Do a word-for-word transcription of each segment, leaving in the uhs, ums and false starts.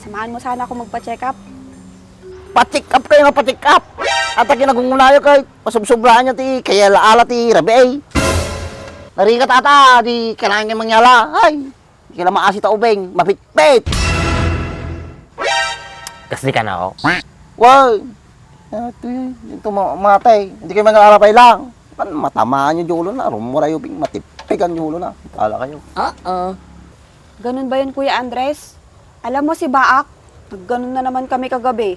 Samahan mo sana ako magpa-check up. Pa-check up kayo nga pa-check up! Ata kinagungunayo kay pasubsubraan niya ti kayala-ala ti rabii. Narigat ata, di kailangan kayo mangyala. Ay, di kayo maasi ta ubing, mapitpit! Kas di ka na, oh. Wow! Ito yun, ito ma-, matay. Hindi kayo mangyala pa lang. Man, matamaan yung ulo na, rumura yung ubing, matipigan yung ulo na. Kala kayo. Oo. Ganun ba yun, Kuya Andres? Alam mo si Baak? Nagganon na naman kami kagabi.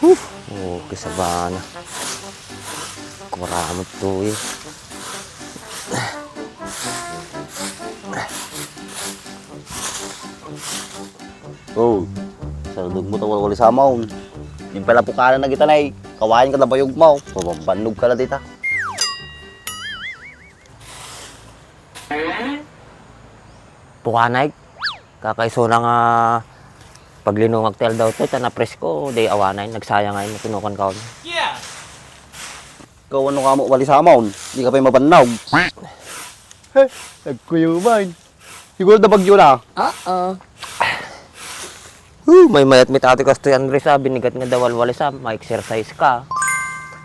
Huh! Oh, kasabana. Kuramot to eh. Oh, sardog mo ta walwali samaon. Yung pala pukanan na kita na eh. Kawain ka na bayog mo. Mababannog ka na dita. Pukanay, kakaisuna nga paglinungag ti aldaw to, ta napresko, di awanay, nagsayang ay, tinukan ka. Ikaw, ano ka mo, wali samaon? Di ka pa'y mabannog. Heh, nagkuyuman. Siguro da bagyo na. Oo. Huh, may mayat mi tati kastoy, Andres, ah, binigat nga dawal walis, ah, ma-exercise ka.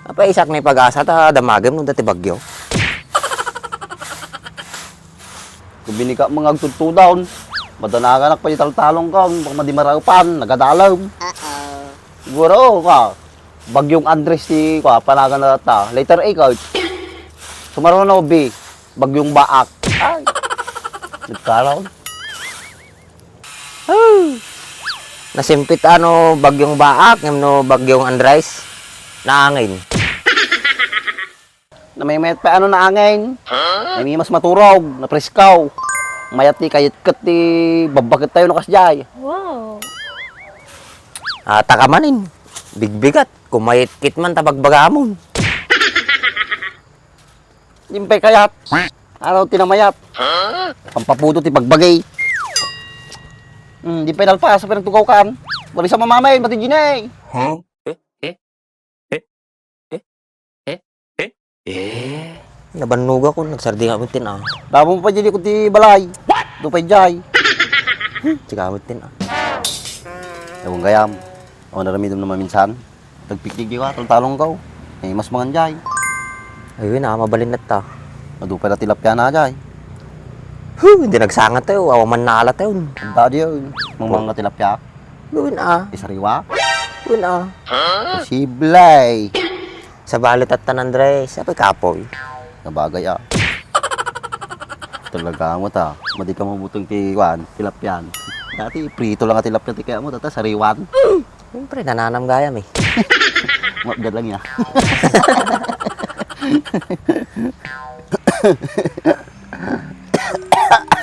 Apay, isak na ipag-asa ta damagem no dati bagyo. Kung binika mga agtudtudaw, madanaganak pa italtalong ka, baka madi maraupan, nagadalaw. Uh-oh. Siguro, ka, bagyong Andres ti, ka, panagan na ta. Letter A, coach. Sumaruno, B, bagyong Baak. Ay, nagkaraw. Nasimpit ano bagyong Baak, ngem no bagyong Andres, naangin. Namimayat pa ano naangin. Huh? Namimas maturog, napreskaw. Mayat ti kayitket ti babbaket tayo no kasjay. Wow. Ata ka manin, bigbigat, kumayitkit man ta bagbagamon. Dimpay kayat. Araw ti namayat. Pampaputo ti bagbagi. Hmm, dimpay nalpas, pero tugaw kan. Wali sa mamamay, mati Ginay. Huh? Eh? Eh? Eh? Eh? Eh? Eh? Nabannuga ko, nagsardinga ko tin, ah. Damo pa dyan ko ti balay. What? Dupay jay. Sigamit tin, ah. Ewan gayam. Ako naramidam na maminsan. Tagpiknik ka, taltalong ka, oh. Eh, mas mangan jay. Ayun, ah, mabalin na ta. Madupay na tilapia na jay. Huh, hindi nagsangat tayo, awa man nala tayo. Ang dadi yun, mang mga tilapia. Gawin, ah. Isariwa? Gawin, ah. Posible. Sa balit at tanan, Dre, siya pa'y kapoy. Nabagay, ah. Talaga mo ta. Madi ka mabutong ti, kuan, tilapia. Dati, prito lang ang tilapia, ti kaya mo, tata, sariwan. Siyempre, nananam gayam eh. Mapgad lang ya.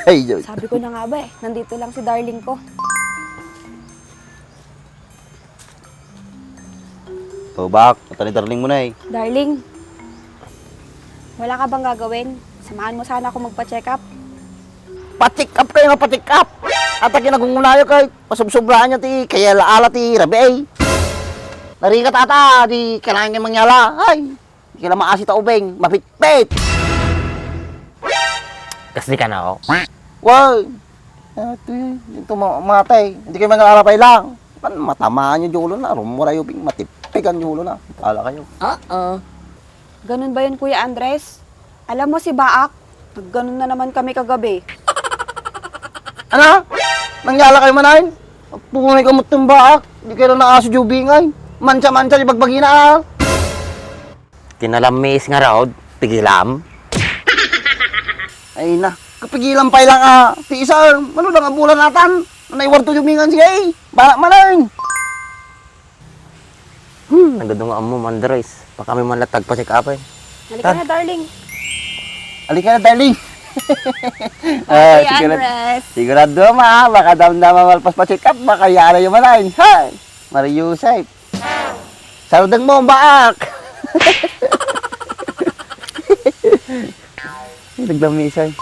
Ay, Diyos. Sabi ko na nga ba eh, nandito lang si darling ko. O, bak, ata ni darling mo na eh. Darling, wala ka bang gagawin? Samahan mo sana ako magpa-check up. Pa-check up kayo nga pa-check up! Ata kinagungunayo kay pasubsubraan niya ti kayala-ala ti rabii. Narigat ata, di kailangan kayo mangyala. Ay, di kailangan maasi ta ubing, mapitpit! Kas di ka na, oh. Wow! Ito yun, ito ma-, matay. Hindi kayo mangyala pa lang. Man, matamaan yung ulo na, rumura yung ubing, matipigan yung ulo na. Kala kayo. Oo. Ganun ba yun, Kuya Andres? Alam mo si Baak, nagganon na naman kami kagabi. Ano? Nangyala kayo manayon? Punay ka mo itong Baak. Di kayo na aso jubingay. Mansa-mansa di pagbagina, ah. Kinalamiis nga raod, pigilam. Ay na, kapigilan pa lang, ah. Ti isa, ano lang, abulan atan. Naiwarto jubingan siya, eh. Baak manayon. Hmm, nagdadunga mo, Andres. Pa kami man lang tagpa-check up, eh. Halika na, darling. Halika na, darling. Ah, Kuya sigurad-, Andres. Sigurado, ma, baka damdama malpas pa-check up, baka yara yung malain. Ha? Mario Yusef. Sarudang mo, ang baak. Ay, naglamisay.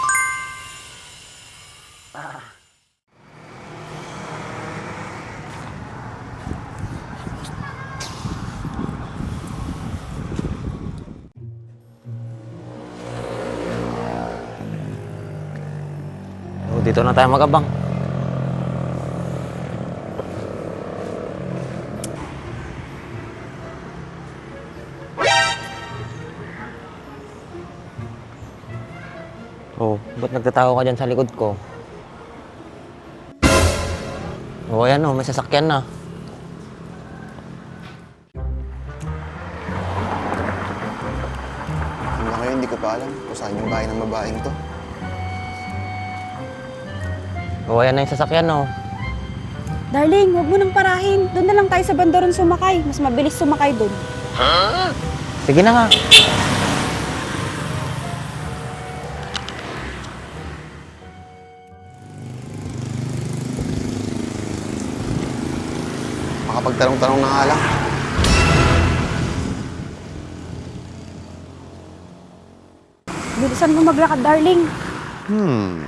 Dito na tayo mag-abang. Oh, ba't nagtatago ka dyan sa likod ko? Oh, ayan oh, may sasakyan na. Hanggang ngayon, di ko pa alam kung saan yung bahay ng babaeng to. Oh, ayan na yung sasakyan, oh. Darling, huwag mo nang parahin. Doon na lang tayo sa banda ron sumakay. Mas mabilis sumakay doon. Sige na nga. Makapagtanong-tanong na nga lang. Bilisan mo maglakad, darling. Hmm.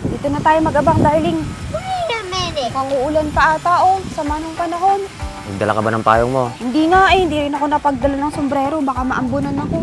Dito na tayo mag-abang, darling. Wait a minute. Mukhang uulan pa ata, oh. Sama ng panahon. Nagdala ka ba ng payong mo? Hindi nga eh, hindi rin ako napagdala ng sombrero. Baka maambunan ako.